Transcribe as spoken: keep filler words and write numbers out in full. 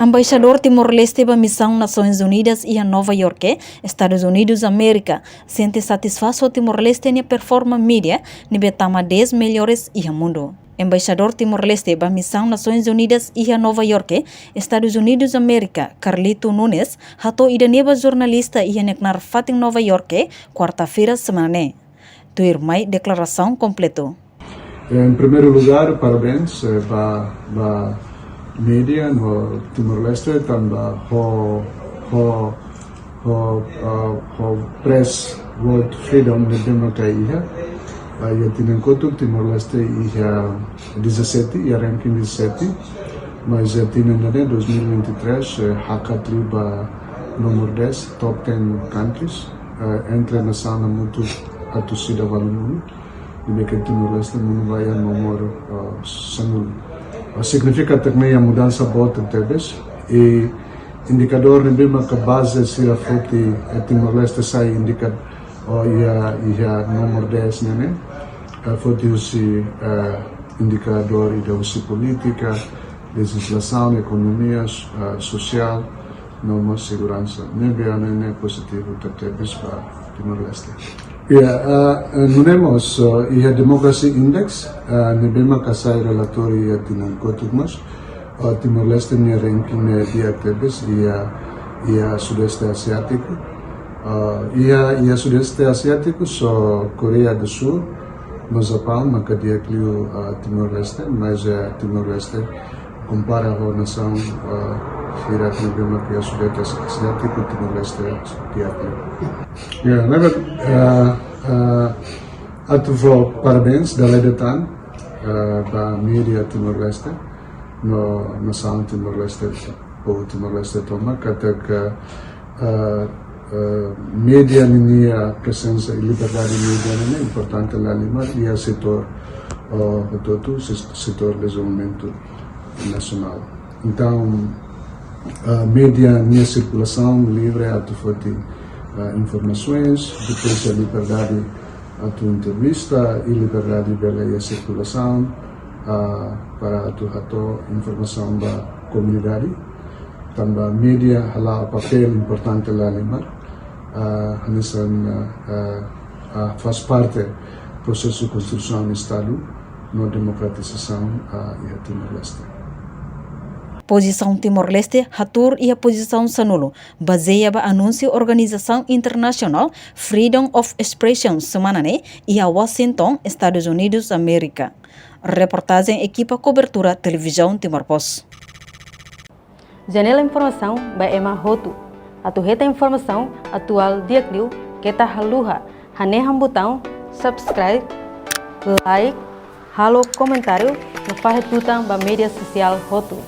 Embaixadór Timor-Leste ba Misaun Nasoins Unidas iha Nova Iorke, Estadus Unidus Amérika, sente satisfás ho Timor-Leste nia performa mídia ne'ebé tama dez melhores iha mundu. Embaixadór Timor-Leste ba Misaun Nasoins Unidas iha Nova Iorke, Estadus Unidus Amérika, Carlito Nunes, hato'o ida-ne'e ba jornalista iha nia knaar fatin Nova Iorke, kuarta-feira semana ne'e. Tuirmai deklarasaun kompletu. Em primeiro lugar, parabéns, eh, ba, ba mídia no Timor-Leste, tanba ho, ho, ho, ah, ho press World Freedom ne'ebé maka iha. Ah, iha tinan kotuk Timor-Leste iha dezassete, iha ranking dezassete, mas iha tinan ida-ne'e dois mil e vinte e três, eh, hakat liu ba nomor dez, top ten countries, eh, entre nasaun hamutuk atus ida ualunulu. Ne'ebé ke Timor-Leste monu ba iha nomor, ah, sanulu. Ah, signifika katak ne'e iha mudansa boot tebes. I indikadór ne'ebé maka baze sira foti, eh, Timor-Leste sai indika-, oh, iha, iha nomor dez ne'e ne'e. Eh, foti husi, eh, indikadór ida husi polítika, lejizlasaun, ekonomia, eh, sosiál, no mós seguransa. Ne'ebé ida-ne'e pozitivu tebes ba Timor-Leste. Ya, ah, eh, nune'e mós, ah, iha Democracy Index, ah, ne'ebé maka sai relatóriu iha tinan kotuk mós, ah, Timor-Leste nia ranking ne'e di'ak tebes iha, iha Sudeste Asiátiku. Ah, iha, iha Sudeste Asiátiku só Koreia do Sul no Japaun maka di'ak liu, ah, Timor-Leste, mas, eh, Timor-Leste kompara ho nasaun, ah, sira ne'ebé maka iha Sudeste Asiátiku, Timor-Leste di'ak liu. Ya, ne'ebé, ah, ah, atu fó parabéns dala ida tan, ah, ba mídia Timor-Leste, no nasaun Timor-Leste, povu Timor-Leste tomak, katak, ah, ah, mídia ninia prezensa i liberdade mídia ne'e importante lahalimar iha setór, ah, hotu-hotu, se-, setór dezenvolvimentu nasionál. Entaun, ah, mídia nia sirkulasaun livre atu foti, ah, informasoens, depois iha liberdade atu entrevista i liberdade bele iha sirkulasaun, ah, para atu hato'o informasaun ba komunidade. Tanba mídia hala'o papél importante lahalimar, ah, hanesan, ah, ah, ah, faz parte prosesu konstrusaun Estadu no demokratizasaun, ah, iha Timor-Leste. Pozisaun Timor-Leste hatuur iha pozisaun sanulu, bazeia ba anúnsiu organizasaun internasionál Freedom of Expression semana ne'e iha Washington, Estadus Unidus Amérika. Reportajen ekipa kobertura Televizaun Timor Post. Janela informasaun ba ema hotu. Atu hetan informasaun atuál di'ak liu, keta haluha hanehan butaun subscribe, like, halo komentáriu no fahe tutan ba mídia sosiál hotu.